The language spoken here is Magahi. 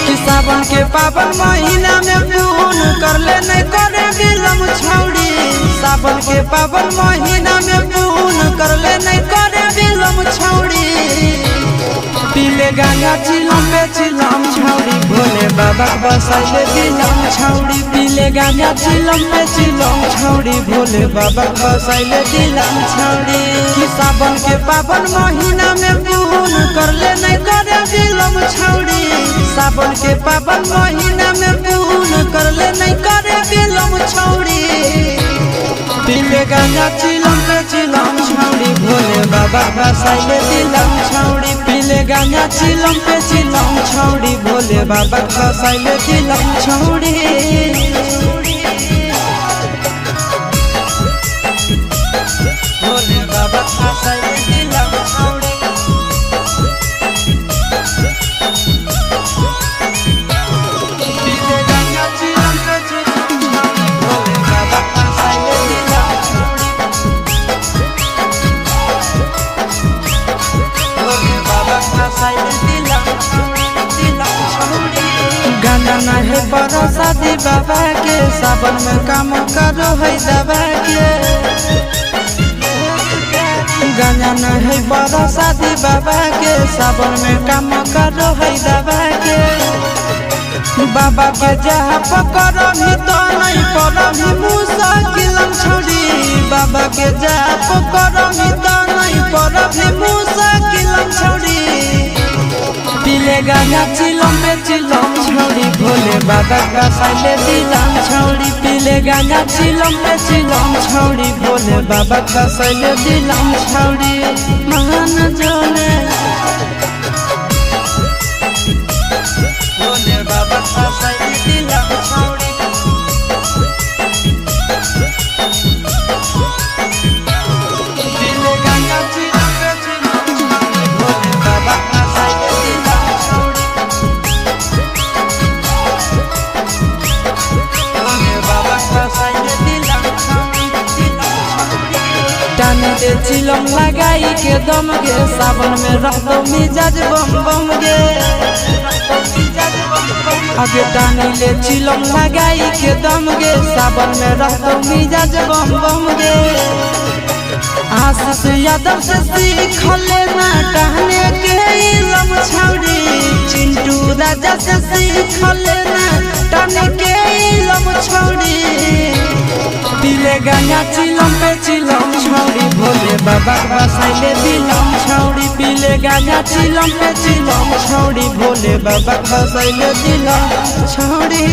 कि सावन के पावन महीना में पून कर ले नहीं करे बिलम छौड़ी। सावन के पावन महीना में पून कर ले नहीं करे बिलम छौड़ी। पीले गांजा चिलम पे चिलम छौड़ी, भोले बाबा बसैले दिलम छौड़ी। पीले गांजा चिलम पे चिलम छौड़ी, भोले बाबा बसैले दिलम छौड़ी। कि सावन के पावन महीना में पून कर ले नहीं करे बिलम छौड़ी। सावन के पावन महीना में पून कर ले नहीं करे बिलम छौड़ी। पीले गांजा चिलम पे चिलम छौड़ी, भोले बाबा बसैले दिलम छौड़ी। पीले गांजा चिलम पे चिलम छौड़ी, भोले बाबा बसैले दिलम छौड़ी। भोले बाबा बसैले दिलम छौड़ी। पीले गांजा चिलम पे चिलम छौड़ी, भोले बाबा बसैले दिलम छौड़ी। भोले बाबा बसैले दिलम छौड़ी, दिलम छौड़ी। गाना नहे बरसाती बाबा के, सावन में काम करो है दबा के। गाना नहे बरसाती बाबा के, सावन में काम करो है दबा के। बाबा के जहाँ पकड़मी तो नहीं पड़मी मुसा किलम छौड़ी। बाबा के जहाँ पकड़मी तो नहीं पड़मी मुसा किलम छौड़ी। पीले गाना चिलम पे चिलम छौड़ी, भोले बाबा बसैले दिलम छौड़ी। पीले गाना चिलम पे चिलम छौड़ी, भोले बाबा बसैले दिलम छौड़ी। महान जोने भोले बाबा बसैले दिलम छौड़ी। पीले गाना चिलम पे चिलम छौड़ी, भोले बाबा बसैले दिलम छौड़ी। भोले बाबा बसैले दिलम छौड़ी, दिलम छौड़ी। टान दे चिलम लगाई के दम गे, सावन में रख दो मिजाज बम बम गे। आगे टानी ले चिलम लगाई के दम गे, सावन में रख दो मिजाज बम बम गे। आशीष यादव से सीख लेना टहने के इलम छौड़ी। चिंटू राजा से सीख लेना टहने के इलम छौड़ी। पीले गाना चिलम पे चिलम छौड़ी, भोले बाबा बसैले दिलम छौड़ी। पीले गाना चिलम पे चिलम छौड़ी, भोले बाबा बसैले दिलम छौड़ी।